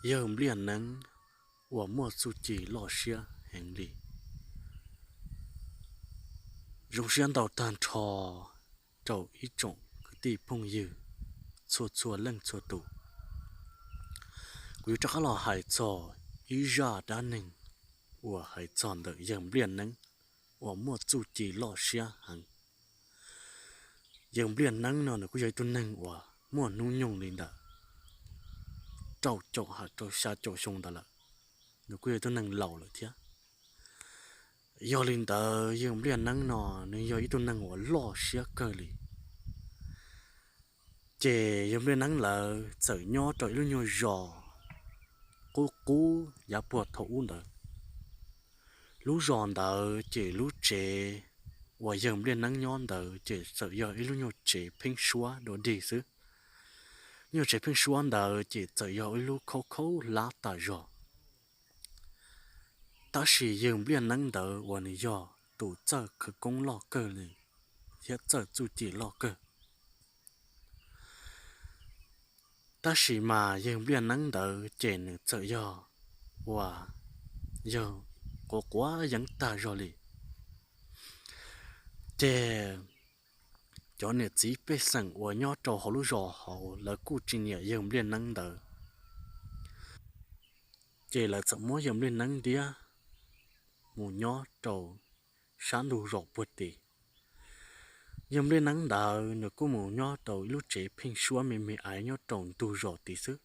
Yawg Npliaj Neeb uas muaj txuj ci loj siab heev li. Zoo siab ntau tag nrho rau ib tsoom kwv tij phooj ywg txhua txhua leej txhua tus. Kuv yuav rov qab los hais txog ib zaj dab neeg uas hais txog ntawm yawg Npliaj Neeb uas muaj txuj ci loj siab heev. Yawg Npliaj Neeb no nws kuj yog ib tug neeg uas muaj hnub nyoog li ntawm rau caum ha rau xya caum xyoo ntawd lawm, nws kuj yog ib tug neeg laus lawm thiab. Yog li ntawd yawg Npliaj Neeb no nws yog ib tug neeg uas loj siab kawg li. Ces yawg Npliaj Neeb lawv txawm nyob rau ib lub nyuag zos qub qub yav puag thaum ub ntawd. Lub zos ntawd ces lub tsev uas yawg Npliaj Neeb nyob ntawd ces txawm yog ib lub nyuag tsev pheeb suab dua dig xwb. Nyuag tsev pheeb suab ntawd ces txawm yog ib lub khaub khaub hlab tas zog. Tab sis yawg Npliaj Neeb ntawd uas nws yog tus txawj khawv koob loj kawg li thiab txawj txuj ci loj kawg. Tab sis mas yawg Npliaj Neeb ntawd ces nws txawm yog uas yawg quav quav yeeb tag zog li. Ces cov niam txiv pej xeem uas nyob rau hauv lub zos hauv lawv kuj tsis nyiam yawg Npliaj Neeb ntawd. Ces lawv txawm muab yawg Npliaj Neeb ntiab mus nyob rau sab ntug zos puag tid. Yawg Npliaj Neeb ntawd nws kuj mus nyob rau ib lub tsev pheeb suab me me aiv nyob rau ntug zos tid xwb.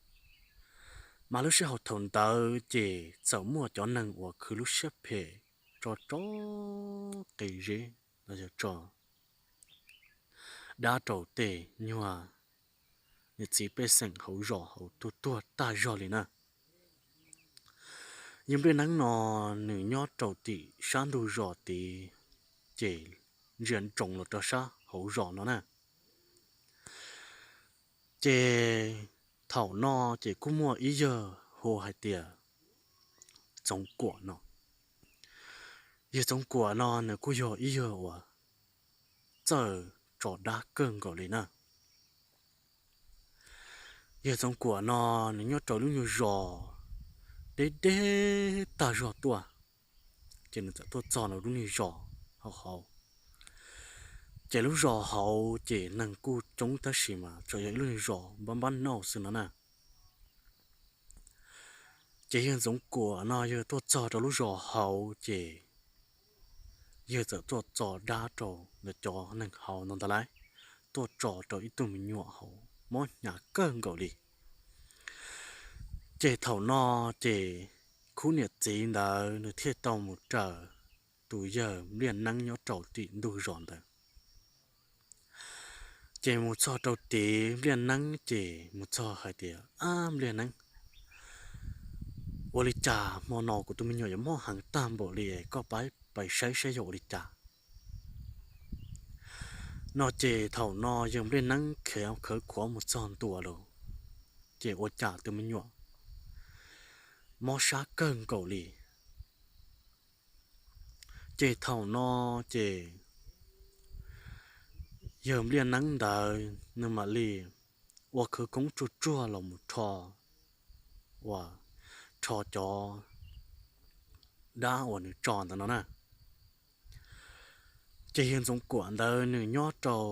Mas lub sij hawm thaum ntawd ces txawm muaj cov neeg uas khwv lub siab phem tso tso qe zeb los yog tso dab rau tej nyuag niam txiv pej xeem hauv zos hauv tuag tuag tag zog li na. Yawg Npliaj Neeb no nws nyob rau tim sab ntug zos tid, ces ntsia ntsoov los rau sab hauv zos no na. Ces thaum no ces kuj muaj ib yawg hu hais tias Txoov Kuam no. Yawg Txoov Kuam no nws kuj yog ib yawg uas txawj tso dab kawg nkaus li na. Yawg Txoov Kuam no nws nyob rau lub nyuag zos deb deb tag zog tuaj, ces nws txawm tuaj txog nws lub niag zos hauv hauv. Ces lub zos hauv ces neeg kuj coob tab sis mas tsuas yog ib lub niag zos npab npab nauj xwb no na. Ces yawg Txoov Kuam no yawg tuaj txog rau lub zos hauv ces yawg txawm tuaj tso dab rau ntawm cov neeg hauv ntawd ntag lauj, tuaj tso rau ib tug me nyuam hauv mob hnyav kawg nkaus li. Ces thaum no ces khub niam txiv ntawd nws thiaj tau mus raws tus yawg Npliaj Neeb nyob rau tim ntug zos ntawd. Ces mus txog rau tid Npliaj Neeb ces mus txog hais tias, Ab Npliaj Neeb, ua li cas hmo no kuv tus me nyuam yuav mob heev tag npaum li, koj pab pais saib saib yog ua li cas? No ces thaum no yawg Npliaj Neeb khiav khawv khuav mus txog ntua lawm, ces ua cas tus me nyuam mob sab kawg nkaus li. Ces thaum no ces yawg Npliaj Neeb ntawd nws mam li ua khawv koob tsuag tsuag los mus rho, uas rho cov dab uas nws tso ntawd no na. Ces yawg Ntxoov Kuam ntawd nws nyob rau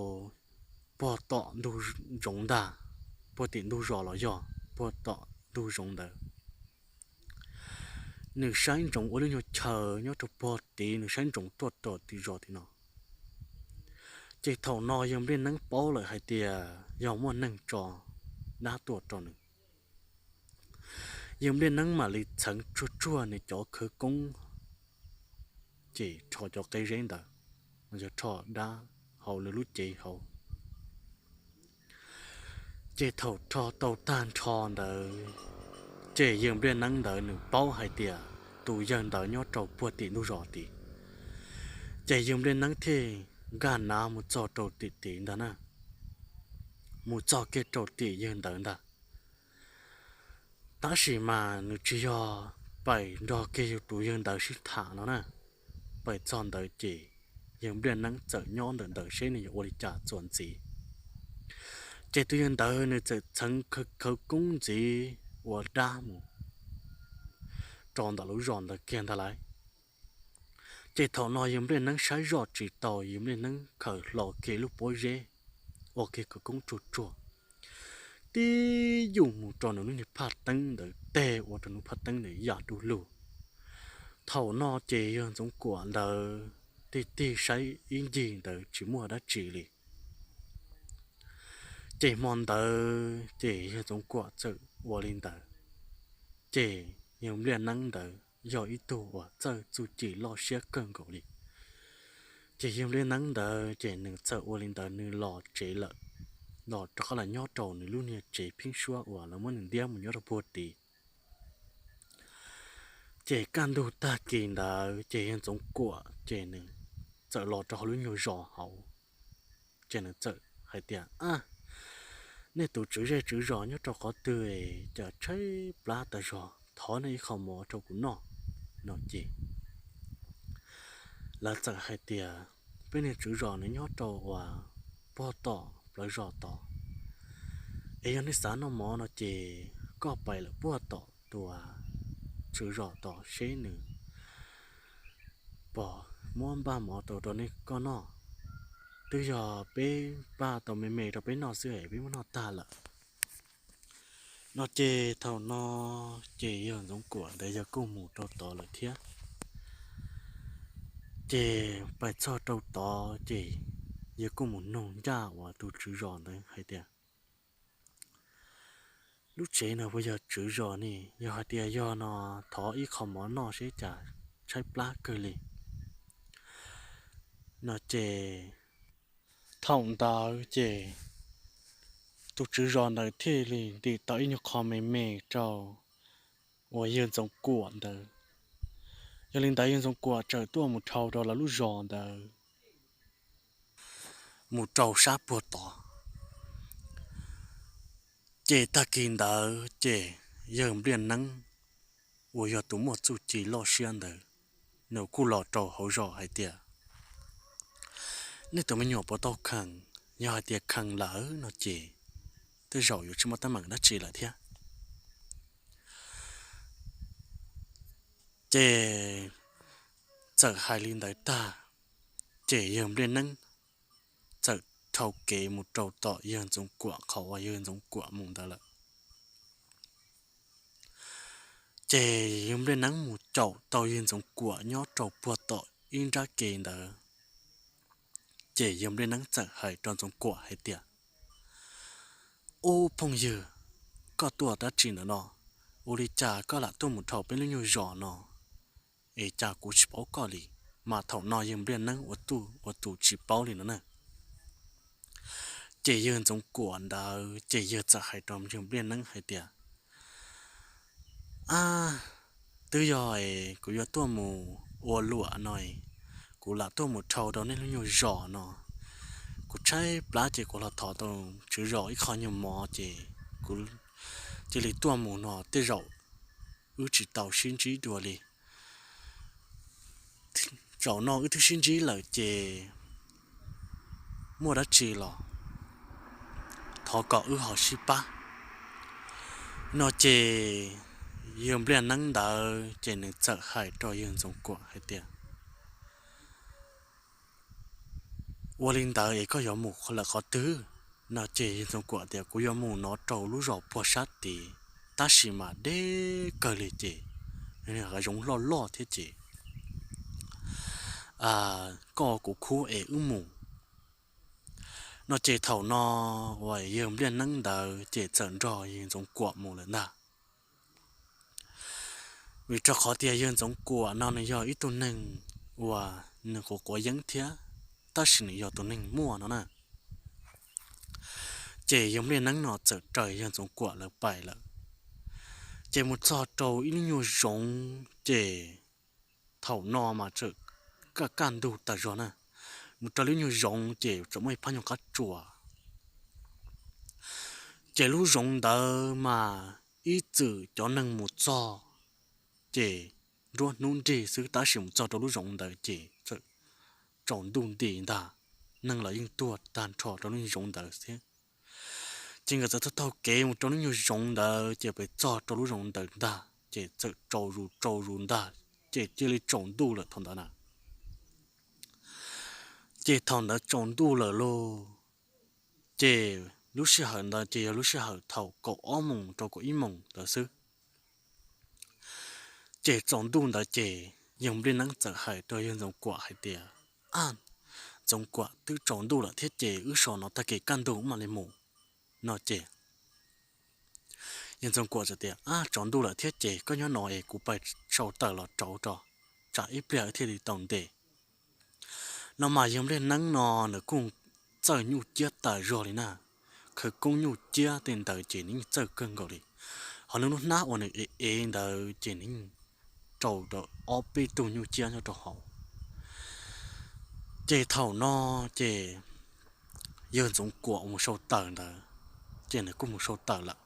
puag tom ntug zoov ntag, puag tim ntug zos los yog puag tom ntug zoov ntawd. Nws saib ntsoov ua lub nyuag chaw nyob rau puag tid, nws saib ntsoov tuaj rau tim zos tim no. Ces thaum no yawg Npliaj Neeb paub lawm hais tias yog muaj neeg tso dab tuaj rau nws. Yawg Npliaj Neeb mam li txheev tsuag tsuag nws cov khawv koob, ces rho cov qe zeb ntawd, yog rho dab hauv nws lub cev hauv. Ces thaum rho tau tag nrho ntawd, ces yawg Npliaj Neeb ntawd nws paub hais tias tus yawg ntawd nyob rau puag tim ntug zos tid. Ces yawg Npliaj Neeb thiaj nkag nav mus txog rau tim tid ntag na, mus txog kiag rau tim yawg ntawd ntag. Tab sis mas nws tsis yog pais nrog kiag yawg tus yawg ntawd sib tham no na, pais txog ntawd ces yawg Npliaj Neeb txawm nyob ntawm ntawd seb nws yuav ua li cas txuas ntxiv. Ces tus yawg ntawd nws txawm txheev khawv koob ntxiv ua dab mus rau ntawm lub zos ntawd kiag ntag lauj. Ces thaum no yawg Npliaj Neeb saib zoj tsis tau, yawg Npliaj Neeb khaws hlo kiag lub pob zeb ua kiag khawv koob tsuag tsuag, tib yuj mus rau nws lub niag phaj teeb ntawd teg ua rau nws phaj teeb ntawd yam du lug. Thaum no ces yawg Ntxoov Kuam ntawd tig tig saib ib ncig ntawd tsis muaj dab tsi li. Ces hmo ntawd ces yawg Ntxoov Kuam txawm ua li ntawd, ces yawg Npliaj Neeb ntawd yog ib tug uas txawj txuj ci loj siab kawg nkaus li. Ces yawg Npliaj Neeb ntawd ces nws txawm ua li ntawd nws los tsev lawm, los rov qab los nyob rau nws lub niag tsev pheeb suab uas lawv muab nws ntiab mus nyob rau puag tid. Ces kaj ntug tag kis ntawd ces yawg Ntxoov Kuam ces nws txawm los rau hauv lub nyuag zos hauv, ces nws txawm hais tias, A, nej tus tswv zej tswv zos nyob rau qhov twg es cas tshaib plab tas zog, thov nej ib qho mov rau kuv noj, no ces lawv txawm hais tias, Peb niag tswv zos nws nyob rau uas puag tom plawv zos tod, es yog nej xav noj mov no ces koj pais lawm puag tom tus tswv zos tod seb nws puas muab npaj mov tau rau nej koj noj. Twb yog peb npaj tau me me rau peb noj xwb es peb muab noj tag lawm. No ces thaum no ces yawg Ntxoov Kuam ntawd yawg kuj mus rau tod lawm thiab. Ces pais txog rau tod ces yawg kuj mus nug ncaj uas tus tswv zos ntawd hais tias, Lub tsev no puas yog tswv zos ne? Yog hais tias yog no thov ib qho mov noj seb cas tshaib plab kawg li, no ces thaum ntawd ces tus tswv zos ntawd thiaj li ntim tau ib nyuag qho me me rau uas yawg Ntxoov Kuam ntawd. Yog li ntawd yawg Ntxoov Kuam txawm tuaj mus dhau rau lawv lub zos ntawd mus rau sab puag tod. Ces tag kis ntawd ces yawg Npliaj Neeb uas yog tus muaj txuj ci loj siab ntawd, nws kuj los rau hauv zos hais tias, Nej tus me nyuam puas tau khees? Yog hais tias khees lawm no ces tej zaum yuav tsis muaj teeb meem dab tsi lawm thiab. Ces txawm hais li ntawd tag, ces yawg Npliaj Neeb txawm dhau kev mus rau tom yawg Ntxoov Kuam qhov uas yawg Ntxoov Kuam mus ntawd lawm. Ces yawg Npliaj Neeb mus caum tau yawg Ntxoov Kuam nyob rau puag tom ib nrab ke ntawd. Ces yawg Npliaj Neeb txawm hais rau Ntxoov Kuam hais tias, Ub phooj ywg, koj tuaj dab tsi ntawm no? Ua li cas koj lam tuaj mus dhau peb lub nyuag zos no es cas kuv tsis paub koj li? Mas thaum no yawg Npliaj Neeb ua tuj ua tus tsis paub li no na. Ces yawg Ntxoov Kuam ntawd ces yawg txawm hais rau yawg Npliaj Neeb hais tias, Ab, twb yog kuv yuav tuaj mus ua luam no, kuv lam tuaj mus dhau rau nej lub nyuag zos no. Kuv tshaib plab ces kuv los thov tau tswv zos ib qho nyuag mov ces kuv cia li tuaj mus no, tej zaum wb tsis tau sib ntsib dua li. Zaum no wb twb sib ntsib lawm ces muaj dab tsi los thov kom wb ho sib pab. No ces yawg Npliaj Neeb ntawd ces nws txawm hais rau yawg Ntxoov Kuam hais tias, Ua li ntawd es koj yuav mus lawm qhov twg? No ces yawg Ntxoov Kuam tias, Kuv yuav mus no rau lub zos puag sab tid, tab sis mas deb kawg li ces hav zoov loj loj thiab ces koj kuv khub es wb mus. No ces thaum no uas yawg Npliaj Neeb ntawd ces txawm nrog yawg Ntxoov Kuam mus lawm ntag. Vim rau qhov tias yawg Ntxoov Kuam no nws yog ib tug neeg uas nws quav quav yeeb thiab, tab sis nws yog tus neeg muaj no na. Ces yawg Npliaj Neeb no txawm raws yawg Ntxoov Kuam lawv pais lawm. Ces mus txog rau ib lub nyuag zoov ces thaum no mas txawm kaj kaj ntug tas zog na. Mus rau lub nyuag zoov ces txawm muaj ib phab nyuag qab tsuas. Ces lub zoov ntawd mas ib txwm cov neeg mus txog ces nruab hnub nrig xwb, tab sis mus txog rau lub zoov ntawd ces txawm tsaus ntuj nti ntag, neeg los yeej tuag tag nrho rau lub zoov ntawd thiab. Ces nkawd txawm taug taug kev mus rau lub nyuag zoov ntawd ces pes txog rau lub zoov ntawd ntag. ces txawm tsaus zus tsaus zus ntag, ces cia li tsaus ntuj lawm thaum ntawd na. Ces thaum ntawd tsaus ntuj lawm lauj, ces lub sij hawm ntawd ces yog lub sij hawm thaum kaum ob moos rau kaum ib moos ntawd xwb. Ces tsaus ntuj ntawd ces yawg Npliaj Neeb txawm hais rau yawg Ntxoov Kuam hais tias, Ab, Ntxoov Kuam, twb tsaus ntuj lawm thiab ces wb so no tag kis kaj ntug wb mam li mus, no ces yawg Ntxoov Kuam txawm tias, Ab, tsaus ntuj lawm thiab ces koj nyob no es kuv pais sau taws los rauv tso, tsam ib pliag wb thiaj li tau ntes. No mas yawg Npliaj Neeb no nws kuj txawj nyuj ciab tas zog li na, khawv koob nyuj ciab tej ntawd ces nws yeej txawj kawg nkaus li. Ho nws lub hnab uas nws ev ev ntawd ces nws yeej rau rau ob peb tug nyuj ciab nyob rau hauv. Ces thaum no ces yawg Ntxoov Kuam mus sau taws ntawd, ces nws kuj mus sau taws lawm.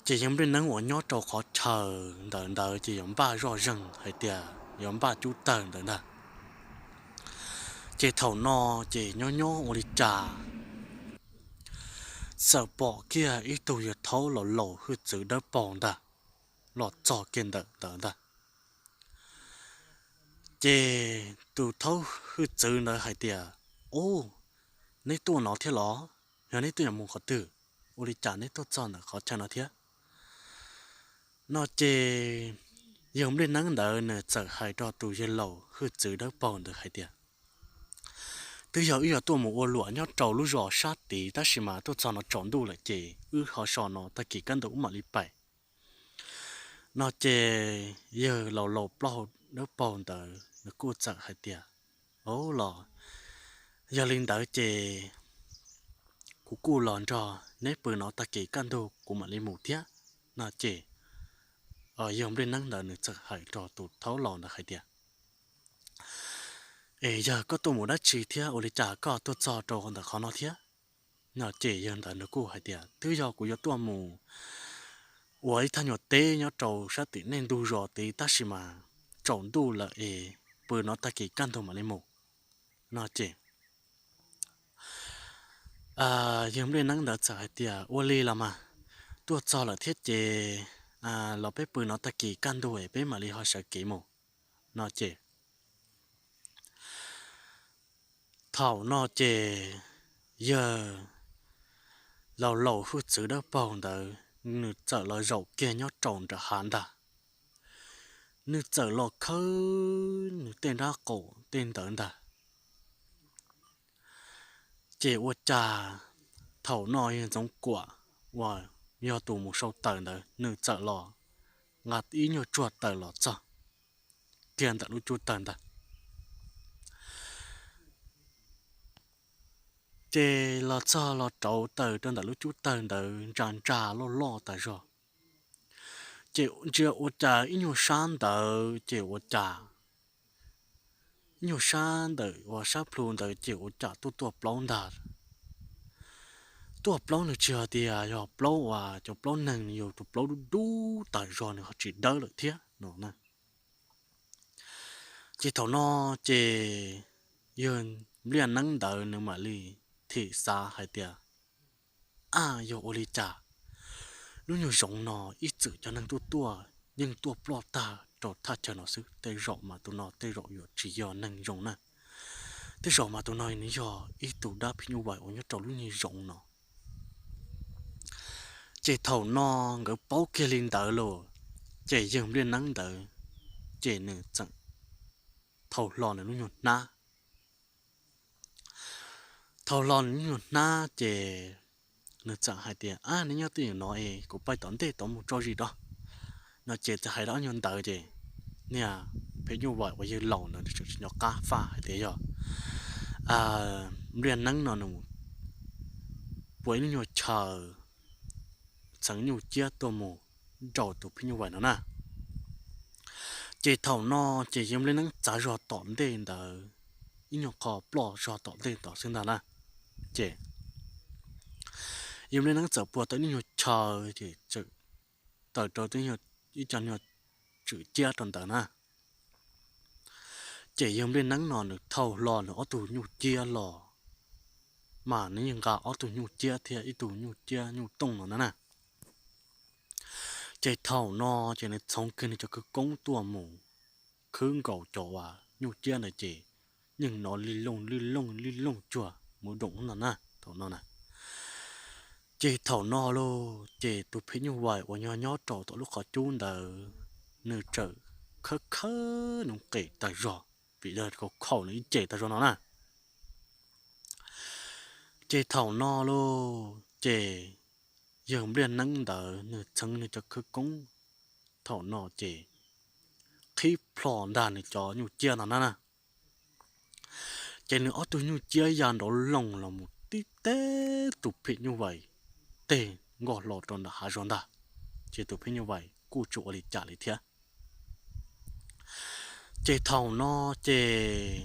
Ces yawg Npliaj Neeb uas nyob rau qhov chaw ntawd ntawd ces yuav npaj zoj zeeg hais tias yuav npaj cub tawg ntawd ntag. Ces thaum no ces nyob nyob ua li cas txawm pom kiag ib tug yawg thaub laus laus hwj txwv dawb paug ntag los txog kiag ntawm ntawd ntag. Ces tus thaub hwj txwv ntawd hais tias, Ub, neb tuaj no thiab los? Yog neb tuaj yuav mus qhov twg? Ua li cas neb tuaj txog ntawm qhov chaw no thiab? No ces yawg Npliaj Neeb ntawd nws txawm hais rau tus yawg laus hwj txwv dawb paug ntawd hais tias, Twb yog wb yuav tuaj mus ua luam nyob rau lub zos sab tid tab sis mas tuaj txog no tsaus ntuj lawm ces wb ho so no tag kis kaj ntug wb mam li pais. No ces yawg laus laus plaub hau dawb paug ntawd nws kuj txawm hais tias, Au los, yog li ntawd ces kuv kuj los nrog neb pw no tag kis kaj ntug kuv mam li mus thiab. No ces yawg Npliaj Neeb ntawd nws txawm hais rau tus thaub laus ntawd hais tias, Es yawg, koj tuaj mus dab tsi thiab ua li cas koj tuaj txog rau ntawm qhov no thiab? No ces yawg ntawd nws kuj hais tias, Twb yog kuv yuav tuaj mus ua ib thaj nyuag teb nyob rau sab tim nej ntug zos tid tab sis mas tsaus ntuj lawm es pw no tag kis kaj ntug mam li mus. No ces yawg Npliaj Neeb ntawd txawm hais tias, Ua li los mas, tuaj txog lawm thiab ces los peb pw no tag kis kaj ntug es peb mam li ho sawv kev mus. No ces thaum no ces yawg laus laus hwj txwv dawb paug ntawd nws txawm los zaum kiag nyob rau nram hav ntag. Nws txawm los khawb nws tej nrab qaum tej ntawd ntag. Ces ua cas thaum no yawg Ntxoov Kuam uas yog tus mus sau taws ntawd nws txawm los nqa ib nyuag tsuag taws los txog kiag ntawm lub cub tawg ntag. Ces los txog los rauv taws rau ntawm lub cub tawg ntawd ntsa ntsa loj loj tas zog. Ces ntsia ua cas ib nyuag sab ntawd ces ua cas ib nyuag sab ntawm uas sab plhu ntawd ces ua cas tuaj tuaj plaub ntag. Tuaj plaub nws tsis hais tias yog plaub uas cov plaub neeg, yog tus plaub dub dub tas zog nws ho tsis dawb lawm thiab no na. Ces thaum no ces yawg Npliaj Neeb ntawd nws mam li thim xav hais tias, Ab, yog ua li cas lub nyuag zoov no ib txwm cov neeg tuaj tuaj yeej tuaj ploj tag rau thaj chaw no xwb, tej zaum mas tus no tej zaum yuav tsis yog neeg zoo na. Tej zaum mas tus no nws yog ib tug dab phim nyuj vais uas nyob rau lub nyuag zoov no. Ces thaum no nkawd paub kiag li ntawd lauj, ces yawg Npliaj Neeb ntawd ces nws txawm thau hlo nws lub nyuag hnab. Thau hlo nws lub nyuag hnab ces nws txawm hais tias, Ab, neb nyob twj ywm no es kuv pais tom ntej tod mus tso zis rau. No ces txawm hais rau ob nyuag ntawd ces niag phim nyuj vais uas yawg laus ntawd tseem tsis nco qab faj hais tias yog Npliaj Neeb no nws pua ib lub nyuag chaw txheev nyuj ciab tuaj mus rau tus phim nyuj vais no na. Ces thaum no ces yawg Npliaj Neeb txav zog tom ntej ntawd, ib nyuag qho ploj zog tom ntej tod xwb ntag na. Ces yawg Npliaj Neeb txawm pua tau ib lub nyuag chaw ces txawm tawm rau ib co nyuag tswm ciab rau ntawd na. Ces yawg Npliaj Neeb no nws thau hlo nws ob tug nyuj ciab los, mas nws yeej nqa ob tug nyuj ciab thiab ib tug nyuj ciab nyuj tooj no na na. Ces thaum no ces nws txhoov kiag nws cov khawv koob tuaj mus khwb nkaus cov uas nyuj ciab ntawd ces yeej hnov li looj li looj li looj cuag mus doom no na thaum no na. Ces thaum no lauj ces tus phim nyuj vais uas nyob nyob rau tom lub qhov cub ntawd, nws txawm khawb khawb nws qes tag zog, vim yog khaum nws ib ce tag zog no na. Ces thaum no lauj ces yawg Npliaj Neeb ntawd nws txheev nws cov khawv koob, thaum no ces qhib plho ntag nws cov nyuj ciab no na. Ces nws ob tug nyuj ciab ya nrov loos los mus tib teb tus phim nyuj vais teg nkoj hlo rau nram hav zoov ntag. Ces tus phim nyuj vais kuj tsis ua li cas li thiab. Ces thaum no ces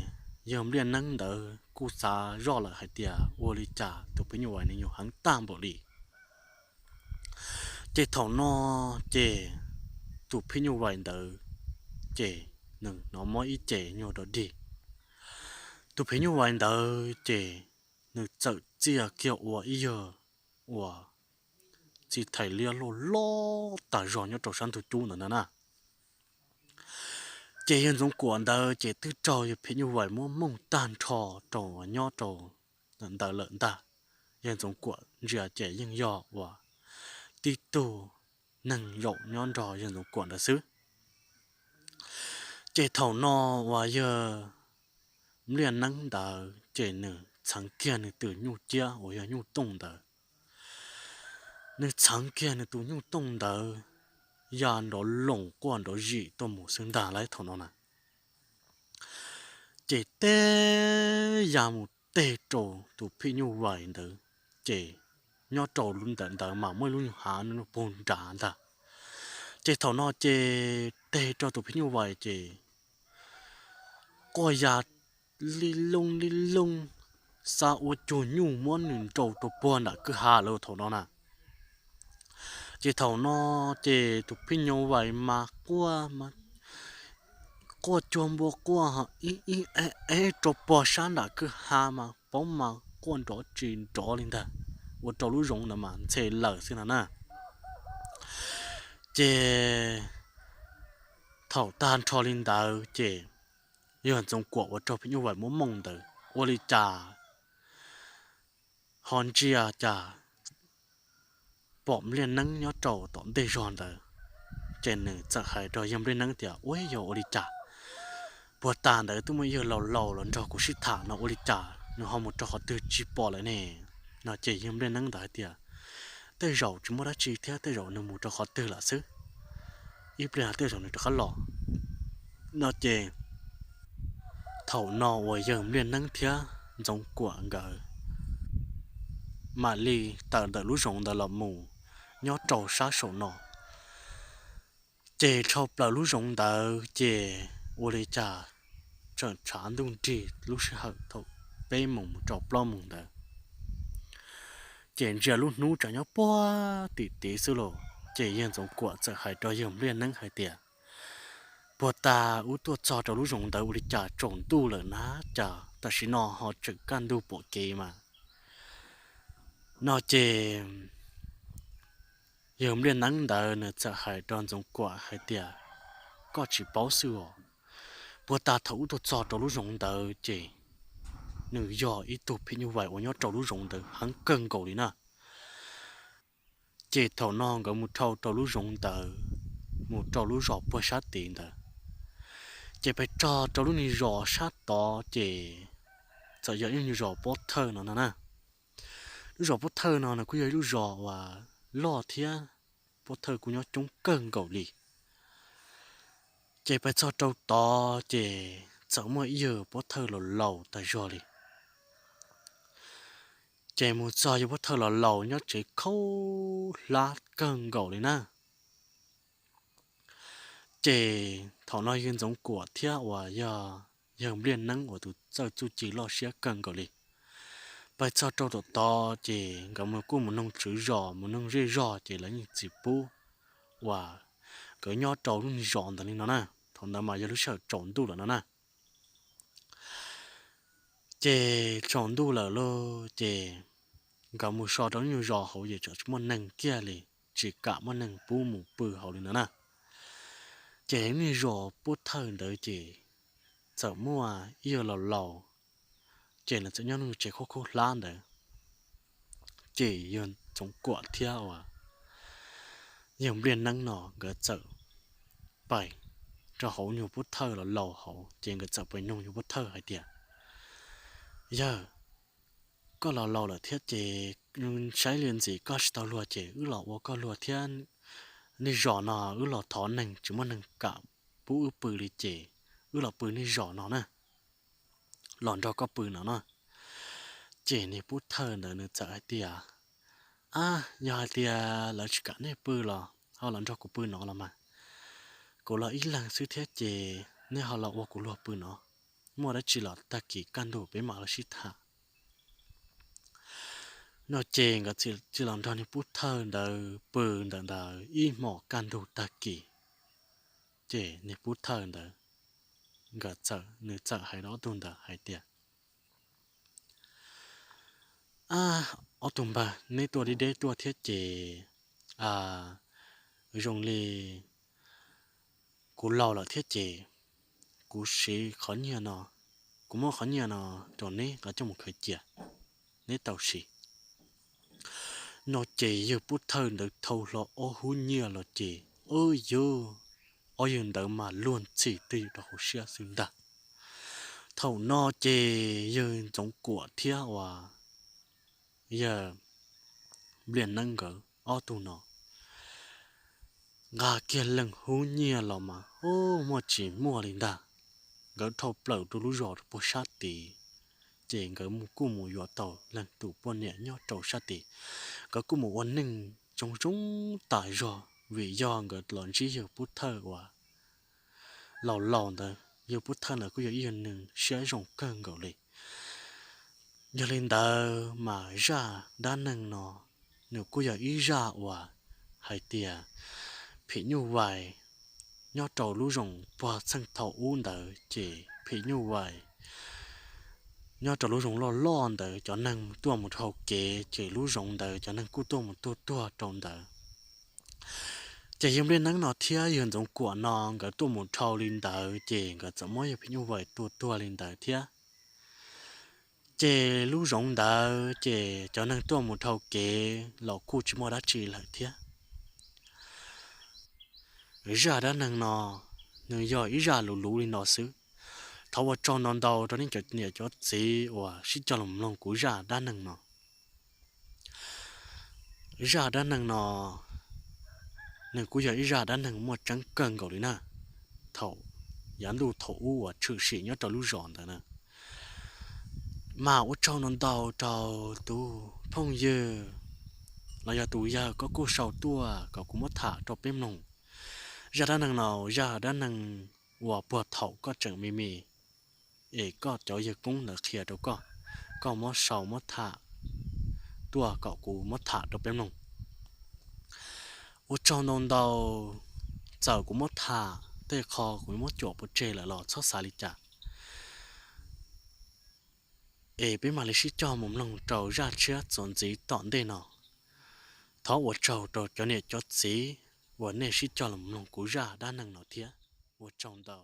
yawg Npliaj Neeb ntawd kuj xav zoj lawm hais tias ua li cas tus phim nyuj vais nws nyuam heev tag npaum li. Ces thaum no ces tus phim nyuj vais ntawd ces nws hnov mob ib ce nyuag dog dig. Tus phim nyuj vais ntawd ces nws txawm txiaj kiag ua ib yawg uas txiv thais liab loj loj tag zog nyob rau sab ntug cub ntawd ntag na. Ces yawg Ntxoov Kuam ntawd ces twb raug yawg phim nyuj vais muab mooj tag nrho rau nyob rau ntawd lawm ntag. Yawg Ntxoov Kuam ntsia ces yeej yog uas tib tug neeg zaum nyob nrog yawg Ntxoov Kuam ntawd xwb. Ces thaum no uas yawg Npliaj Neeb ntawd ces nws txheev kiag nws tus nyuj ciab uas yog nyuj tooj ntawd. Nws txheev kiag nws tus nyuj tooj ntawd ya nrov loos quaj nrov zim tuaj mus xwb ntag lauj thaum no na. Ces teb ya mus teg rau tus phim nyuj vais ntawd, ces nyob rau lub ntawd ntawd mas muaj ib lub nyuag hav nws puag nrad ntag. Ces thaum no ces teg rau tus phim nyuj vais ces quaj ya li looj li looj, xav ua cuag nyuj muab nws nrau rau puag nram kwj ha lawm thaum no na. Ces thaum no ces tus phim nyuj vais mas quaj, quaj cuag npua quaj ho ib ib ev ev rau puag sab nram kwj ha mas paub mas quaj nrov tsis nrov li ntag, ua rau lub zoov ntawd mas ntxhe lawm xwb no na. Ces thaum tag nrho li ntawd ces yawg Ntxoov Kuam uas raug phim nyuj vais muab mooj ntawd ua li cas ho ntsia cas pom Npliaj Neeb nyob rau tom ntej zog ntawd. Ces nws txawm hais rau yawg Npliaj Neeb tias, Ua yog ua li cas puag ta ntawd twb muaj ib yawg laus laus los nrog kuv sib tham no ua li cas nws ho mus rau qhov twg tsis pom lawm ne? No ces yawg Npliaj Neeb ntawd hais tias, Tej zaum tsis muaj dab tsi thiab, tej zaum nws mus rau qhov twg lawm xwb, ib pliag tej zaum nws rov qab los. No ces thaum no uas yawg Npliaj Neeb thiab Ntxoov Kuam nkawd mam li tawm ntawm lub zoov ntawd los mus nyob rau sab saum no. Ces dhau plaws lub zoov ntawd ces ua li cas tseem tshav ntuj nrig lub sij hawm thaum peb moos mus rau plaub moos ntawd. Ces ntsia lub hnub tsam nyob puag tim tid xwb lauj. Ces yawg Ntxoov Kuam txawm hais rau yawg Npliaj Neeb hais tias, Puag ta wb tuaj txog rau lub zoov ntawd ua li cas tsaus ntuj lawm na, cas tam sim no ho tseem kaj ntug pom kev mas. No ces yawg Npliaj Neeb ntawd nws txawm hais rau Ntxoov Kuam hais tias, Koj tsis paub xwb os, puag ta thaum wb tuaj txog rau lub zoov ntawd ces nws yog ib tug phim nyuj vais uas nyob rau lub zoov ntawd heev kawg nkaus li na. Ces thaum no nkawd mus dhau rau lub zoov ntawd, mus rau lub zos puag sab tid ntawd, ces pes txog rau lub niag zos sab tod ces txawm yog ib lub niag zos pob thawj no no na. Lub zos pob thawj no nws kuj yog ib lub zos uas loj thiab pob thawj kuj nyob coob kawg nkaus li. Ces pes txog rau tod ces txawm muaj ib yawg pob thawj laus laus tag zog li. Ces mus txog yawg pob thawj laus laus nyob tsev khaub hlab kawg nkaus li na. Ces thaum no yawg Ntxoov Kuam thiab uas yog yawg Npliaj Neeb uas tus txawj txuj ci loj siab kawg nkaus li, pes txog rau tom tod ces nkawd mus kuj mus noog tswv zos mus noog zej zog ces lawv yeej tsis pub uas nkawd nyob rau lub niag zos ntawd li no na. Thaum ntawd mas yog lub sij hawm tsaus ntuj lawm no na. Ces tsaus ntuj lawm lauj ces nkawd mus so rau lub nyuag zos hauv ces tseem tsis muaj neeg kiag li. tsis kam muaj neeg pub mus pw hauv li ntawd na. Ces niag zos Pub Thawj ntawd ces txawm muaj ib yawg laus laus, ces nws txawm nyob nws tsev khaub khaub hlab ntawd. Ces yawg Ntxoov Kuam thiab uas yawg Npliaj Neeb no nkawd txawm pais rau hauv nyuag Pub Thawj laus laus hauv, ces nkawd txawm pais nug nyuag Pub Thawj hais tias, Yawg, koj laus laus lawm thiab ces saib li ntxim koj tsis tau luag ces wb los ua koj luag thiab. Nej zos no wb los thov neeg tsis muaj neeg kam pub wb pw li ces wb los pw nej zos no na, los nrog koj pw no na. Ces niag Pub Thawj ntawd nws txawm hais tias, Ab, yog hais tias lawv tsis kam nej pw los ho los nrog kuv pw no los mas. Kuv los ib leeg xwb thiab ces nej ho los ua kuv luag pw no, muaj dab tsi los tag kis kaj ntug peb mam los sib tham. No ces nkawd txawm los nrog niag Pub Thawj ntawd pw ntawm ntawd ib hmos kaj ntug tag kis. Ces niag Pub Thawj ntawd nkawd txawm, nws txawm hais rau ob tug ntawd hais tias, Ab, ob tug npawg, neb tuaj deb deb tuaj thiab ces zoo li kuv laus lawm thiab ces kuv siv qhov nyiaj no, kuv muab qhov nyiaj no rau neb coj mus khaws cia, neb tau siv. No ces yawg Pub Thawj ntawd thau hlo ob hub nyiaj los ces, ob yawg, ob yawg ntawd mas luag ntxhi twj ywm rau hauv siab xwb ntag. Thaum no ces yawg Ntxoov Kuam thiab uas yawg Npliaj Neeb nkawd ob tug no nqa kiag leej hub nyiaj los mas, ub, muaj tsis muaj li ntag. Nkawd dhau plaws rau lub zos rau puag sab tid, ces nkawd kuj mus yuav tau leej tus poj niam nyob rau sab tid. Nkawd kuj mus ua neej zoo zoo tas zog vim yog nkawd los ntsib yawg Pub Thawj uas laus laus ntawd. Yawg Pub Thawj ntawd kuj yog ib yawg neeg siab zoo kawg nkaus li. Yog li ntawd mas zaj dab neeg no nws kuj yog ib zaj uas hais tias phim nyuj vais nyob rau lub zoov puag txheej thaum ub ntawd ces phim nyuj vais nyob rau lub zoov loj loj ntawd cov neeg tuaj mus dhau kev ces lub zoov ntawd cov neeg kuj tuaj mus tuag tuag rau ntawd. Ces yawg Npliaj Neeb no thiab yawg Ntxoov Kuam no nkawd tuaj mus dhau li ntawd ces nkawd txawm muab yawg phim nyuj vais tua tuag li ntawd thiab. Ces lub zoov ntawd ces cov neeg tuaj mus dhau kev los kuj tsis muaj dab tsi lawm thiab. Zaj dab neeg no nws yog ib zaj luv luv li no xwb. Thov ua tsaug ntau ntau rau nej cov niam cov txiv uas sib cog los mloog kuv zaj dab neeg no. Zaj dab neeg no nws kuj yog ib zaj dab neeg muaj tseeb kawg nkaus li na. Thaum yav ntuj thaum ub uas tshwm sim nyob rau lub zos ntawd na, mas ua tsaug ntau ntau rau tus phooj ywg los yog tus yawg koj kuj sau tuaj kom kuv muab tham rau peb mloog. Zaj dab neeg no, zaj dab neeg uas puag thaum koj tseem me me es koj cov yawg koob ntawd qhia rau koj, koj muab sau muab tham tuaj kom kuv muab tham rau peb mloog. Ua tsaug ntau ntau, txawm kuv muab tham tej qho kuv muab cuam pov tseg lawm los txhob xav li cas, es peb mam li sib cog mus mloog rau zaj tshiab txuas ntxiv tom ntej no. Thov ua tsaug rau cov niam cov txiv uas nej sib cog los mloog kuv zaj dab neeg no thiab. Ua tsaug ntau.